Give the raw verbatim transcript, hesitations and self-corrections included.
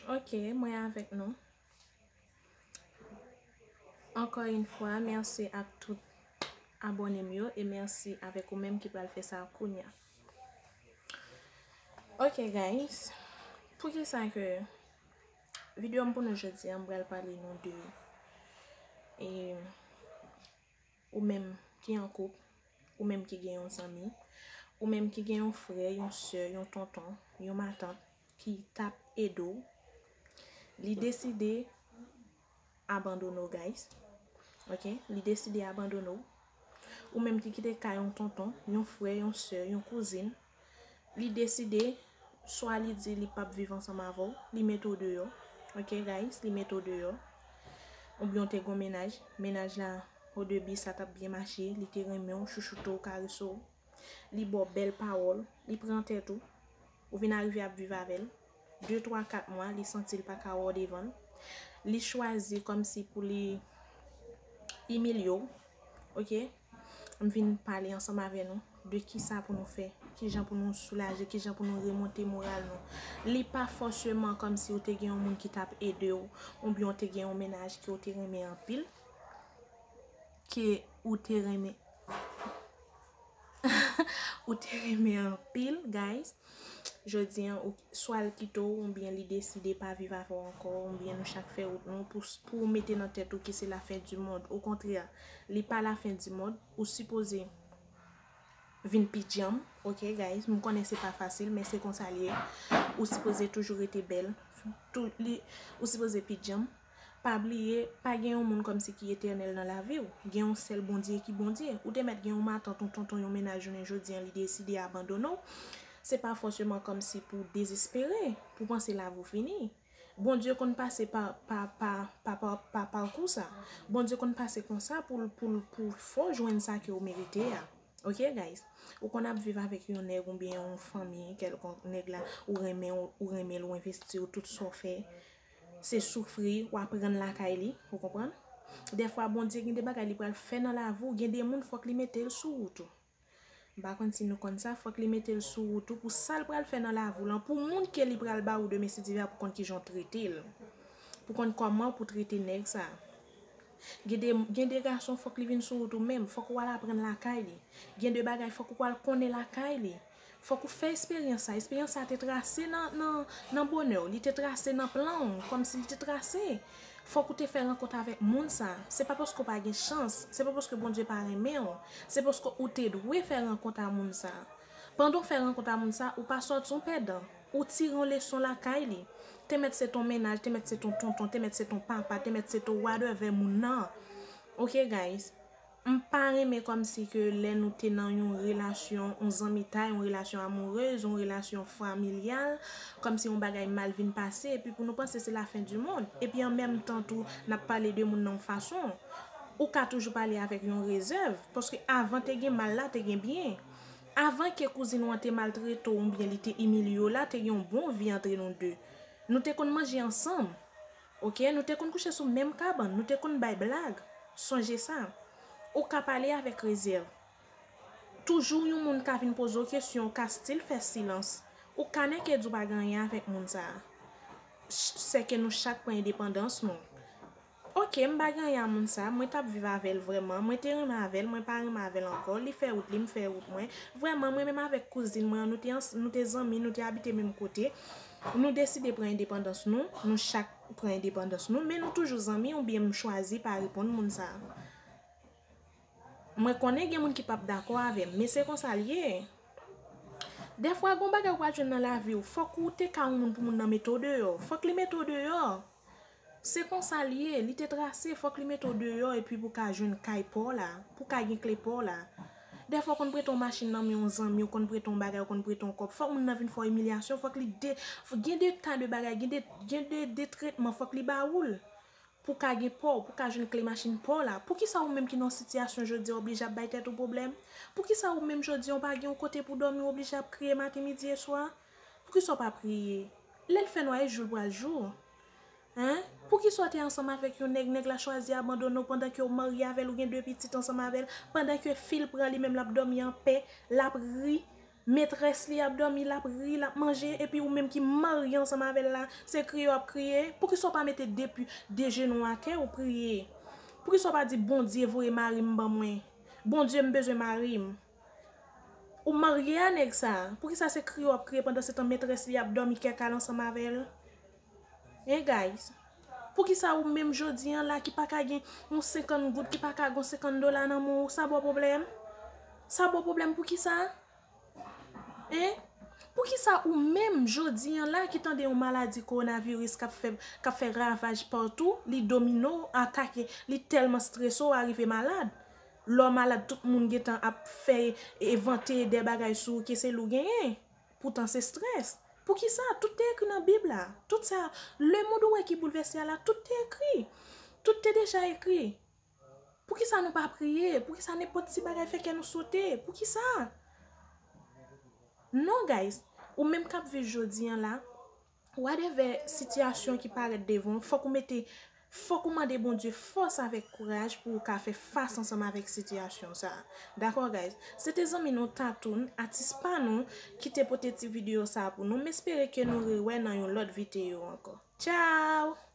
Ok, mwen avèk nou. Ankò yon fwa, mèsi ak tout abòne m yo e mèsi avèk ou menm ki pral fè sa kounye a. Ok, guys, poukisa ke videyo m pou nou jodi a, m pral pale nou de, e, ou menm ki an koup, ou menm ki gen yon zanmi, ou menm ki gen yon frè, yon sè, yon tonton, yon matant ki t ap ede w, li deside abandone w, guys. Ok? Li deside abandone w. Ou menm ki kite kay yon tonton, yon frè, yon sè, yon kouzin, li deside, swa li di li p ap viv ansanm avè w, li mete w deyò. Ok, guys, li mete w deyò. Oubyen w te gon mennaj, mennaj la, o debi, sa t ap byen mache, li te renmen w, chouchoute w, karese w. Li ba w bèl pawòl, li pran tèt ou, ou vin arive ap viv avè l. De, twa, kat mwa, li santi l pa ka wè w devan l. Li chwazi kòmsi pou li imilye w, ok? M vin pale ansanm avè nou de kisa pou nou fè, kijan pou nou soulaje, kijan pou nou remonte moral nou. Li pa fòseman kòmsi ou te gen yon moun ki t ap ede w, oubyen w te gen yon mennaj ke w te renmen anpil, ke ou te renmen, ou te renmen anpil, guys. Jodi an, ou, swa l kite w, oubyen li deside pa viv avè w ankò, oubyen nou chak fè wout nou, pou, pou w mete nan tèt ou ke se lafen di mond. Okontrè, li pa lafen di mond, ou sipoze vin pi djanm, ok, guys? M konnen se pa fasil, men se konsa l ye. Ou sipoze toujou rete bèl. Tou, li, ou sipoze pi djanm. Pa bliye, pa gen yon moun kòmsi ki etènèl nan lavi w. Gen yon sèl Bondye ki Bondye. Ou te mèt gen yon matant, yon tonton, yon mennaj, jounen jodi an, li deside abandone w. Se pa fòseman kòmsi pou w dezespere, pou w panse lavi w fini. Bondye konn pase pa, pa, pa, pa, pa, pa pakou sa. Bondye konn pase konsa pou l, pou l, pou l fè w jwenn sa ke w merite a. Ok, guys? Ou konn ap viv avèk yon nèg oubyen yon fanmi kèlkonk, nèg la, ou renmen, ou, ou renmen l, ou envesti w, tout sa w fè, se soufri, w ap rann lakay li, ou konprann? Dèfwa, Bondye gen de bagay li pral fè nan lavi w, gen de moun fòk li mete l sou wout ou. M pa konn si nou konn sa, fòk li mete l sou wout ou pou sa l pral fè nan lavi w lan, pou moun ke li pral ba ou demen si Dye vle pou konn kijan w trete l. Pou konn kòman pou trete nèg sa. Gen de, gen de gason fòk li vin sou wout ou menm, fòk ou al aprann lakay li. Gen de bagay fòk ou al konnen lakay li. Fòk ou fè esperyans sa. Esperyans sa te trase nan, nan, nan bonè w, li te trase nan plan w, kòmsi li te trase. Fòk ou te fè rankont avèk moun sa. Se pa paske w pa gen chans, se pa paske Bondye pa renmen w, se paske ou te dwe fè rankont a moun sa. Pandan w fè rankont a moun sa, ou pa sòti yon pèdan. Ou tire yon leson lakay li. Te mèt se ton mennaj, te mèt se ton tonton, te mèt se ton papa, te mèt se ton whatever moun nan. Ok, guys? M pa renmen kòmsi ke lè nou te nan yon relasyon, yon zanmitay, yon relasyon amourez, yon relasyon familyal, kòmsi yon bagay mal vin pase, epi pou nou panse se lafen di mond. Epi an menm tan tou, n ap pale de moun nan yon fason. Ou ka toujou pale avèk yon rezèv, paske avan te gen mal la, te gen byen. Avan ke kouzin ou an te maltrete w oubyen li te imilye w la, te gen yon bon vi antre nou de. Nou te konn manje ansanm. Ok, nou te konn kouche sou menm kabann, nou te konn bay blag. Sonje sa. Ou ka pale avèk rezèv. Toujou yon moun ka vin poze w kesyon, ou ka still fè silans. Ou ka nèke di w pa gen anyen avèk moun sa a. Ch-, sèke nou chak pran endepandans nou. Ok, m pa gen anyen a moun sa, mwen t ap viv avè l vrèman, mwen te renmen avè l, mwen pa renmen avè l ankò, li fè wout li, m fè wout mwen. Vrèman, mwen menm avèk kouzin mwen an, nou te ans-, nou te zanmi, nou te abite menm kote. Nou deside pran endepandans nou, nou chak pran endepandans nou, men nou toujou zanmi oubyen m chwazi pa reponn moun sa. Mwen konnen gen moun ki p ap dakò avè m, men se konsa l ye. Dèfwa, gon bagay ou pral jwenn nan lavi w, fòk ou te ka yon moun pou moun nan mete w deyò. Fòk li mete w deyò. Se konsa l ye, li te trase, fòk li mete w deyò epi pou w ka jwenn kay pa w la, pou w ka gen kle pa w la. Dèfwa w konn prete yon machin nan men yon zanmi, w konn prete yon bagay, w konn prete yon kòb. Fòk moun nan vin fè w imilyasyon, fòk li de-, f-, gen de ta de bagay, gen de, gen de, de tretman fòk li ba ou l. Pou w ka gen pa w, pou w ka jwenn kle machin pa w la. Poukisa ou menm ki nan yon sitiyasyon jodi a oblije ap bay tèt ou pwoblèm? Poukisa ou menm jodi a w pa gen yon kote pou w dòmi, w oblije ap kriye maten, midi e swa? Poukisa w pa priye? Lè l fè nwa, e jou l pral jou. Hein? Poukisa w te ansanm avèk yon nèg, nèg la chwazi abandone w pandan ke w marye avè l, ou gen de pitit ansanm avè l, pandan ke fi l pran li menm l ap dòmi anpè, l ap ri, Metrès li ap dòmi, l ap ri, l ap manje, epi ou menm ki marye ansanm avè l la, se kriye w ap kriye. Poukisa w pa mete de pi, de jenou atè, ou priye? Poukisa w pa di, "Bondye, voye mari m ban mwen. Bondye, m bezwen mari m"? Ou marye a nèg sa a. Poukisa se kriye w ap kriye pandan se tan metrès li ap dòmi kè kal ansanm avè l? Hein, guys? Poukisa ou menm jodi an la ki pa ka gen yon senkant goud, ki pa ka gen yon senkant dola nan men w, sa ba w pwoblèm? Sa ba w pwoblèm poukisa? Hein? Poukisa ou menm jodi an la ki tande yon maladi kowonaviris k ap fè, k ap fè ravaj patou, li domine w, atake, li tèlman strese w, w arive malad? Lè w malad, tout moun gentan ap fè, e vante de bagay sou ou ke se li w genyen. Poutan se strès. Poukisa? Tout te ekri nan Bib la. Tout sa, lemonn ou wè ki boulvèse a la, tout te ekri. Tout te deja ekri. Poukisa nou pa priye? Poukisa nenpòt ti bagay fè kè nou sote? Poukisa? Non, guys. Ou menm k ap viv jodi an la, whatever sitiyasyon ki parèt devan w, fòk ou mete, fòk ou mande Bondye fòs avèk kouraj pou ou ka fè fas ansanm avèk sitiyasyon sa a. Dakò, guys? Se te zanmi nou Tatoun, atis pa nou, ki te pote ti videyo sa a pou nou. M espere ke nou rewè nan yon lòt videyo ankò. Tchao!